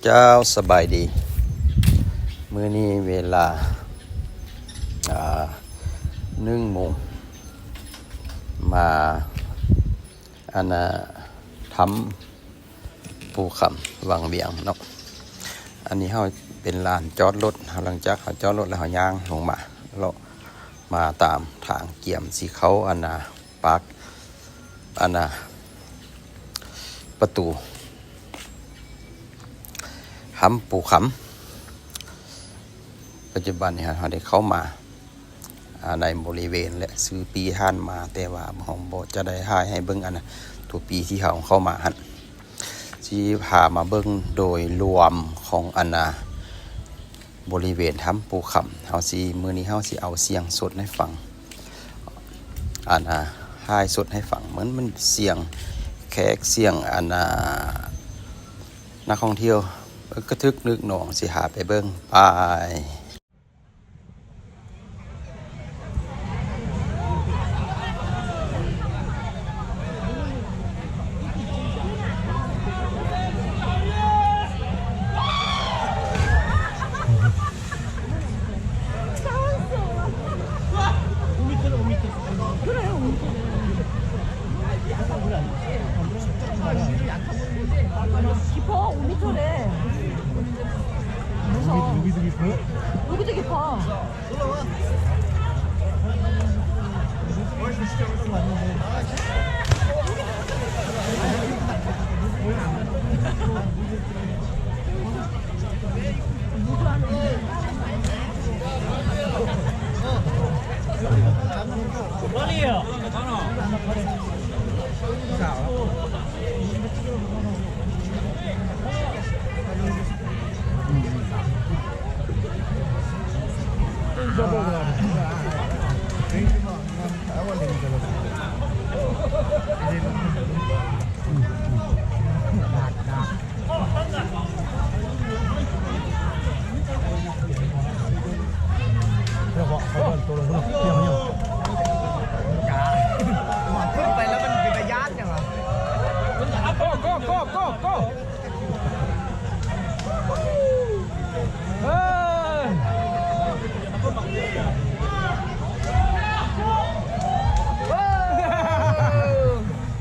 ເຈົ້າ ສະບາຍດີ. ມື້ນີ້ເວລາ ອ່າ ໜຶ່ງໂມງ ມາ ອັນນ່າ ຖ້ຳພູຄຳ ວັງວຽງເນາະ. ອັນນີ້ເຮົາເປັນລານຈອດລົດ, ເຮົາ ຫຼັງຈາກເຮົາຈອດລົດແລ້ວ ເຮົາຍ່າງລົງມາ ເລາະມາຕາມທາງກຽມຊິເຂົ້າ ອັນນ່າ ປາກ ອັນນ່າ ປະຕູຖ້ຳພູຄຳ. ປັດຈຸບັນນີ້ເຮົາໄດ້ເຂົ້າມາ ອ່າ ໃນບໍລິເວນ ແລະ ຊື່ປີ້ຜ່ານມາ, ແຕ່ວ່າເຮົາບໍ່ຈະໄດ້ຖ່າຍໃຫ້ເບິ່ງ ອັນນ່າ ຕົວປີ້ທີ່ເຮົາເຂົ້າມາຫັ້ນ. ຊິພາມາເບິ່ງໂດຍລວມຂອງ ອັນນ່າ ບໍລິເວນຖ້ຳພູຄຳ. ເຮົາຊິ ມື້ນີ້ເຮົາຊິເອົາສຽງສົດໃຫ້ຟັງ ອັນນ່າ ຖ່າຍສົດໃຫ້ຟັງ. ມັນ ມັນສຽງແຂກ ສຽງ ອັນນ່າ ນັກທ່ອງທ່ຽວ ກະທຶກນຶກໜອງ. ຊິພາໄປເບິ່ງ ໄປ. ຂຶ້ນໄປແລ້ວມັນເປັນຕາຢ້ານຫຍັງວະ? ໂກ ໂກ ໂກ ໂກ ໂກ ເອີ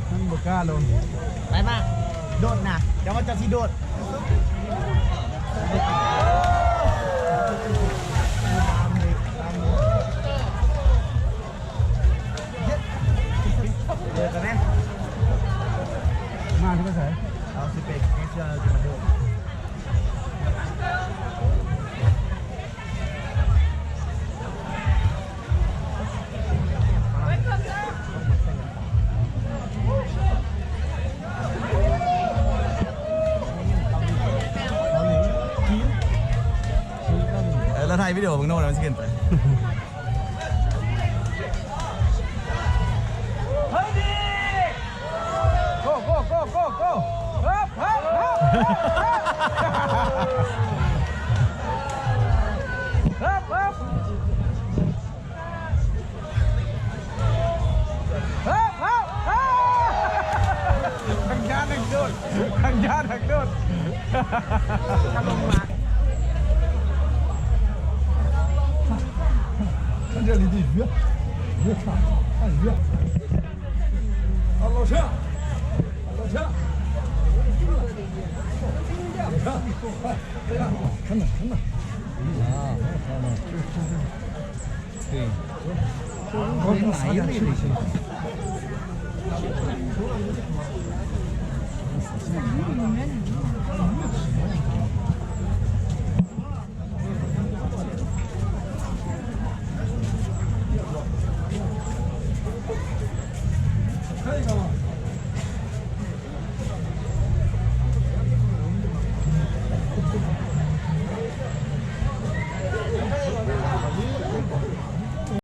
ມັນບໍ່ກ້າລົງ. ໄປມາ ໂດດນະ ດຽວວ່າເຈົ້າຊິໂດດ. ເດີນໄປແມ່. ມາທີ່ໄປໃສ? ເອົາຊິໄປໃຫ້ເຊື່ອເດີນ. ເອີ ລາວຖ່າຍວິດີໂອເບິ່ງໂນ ແລ້ວມັນຊິຂຶ້ນໄປ. ໂກ ໂກ ໂກ ໂກ ໂກ ເຮີບ ເຮີບ ເຮີບ ເຮີບ ເຮີບ ເຮີບ ເຮີບ ເຮີບ ທັງຢ້ານທັງໂດດ ທັງຢ້ານທັງໂດດ.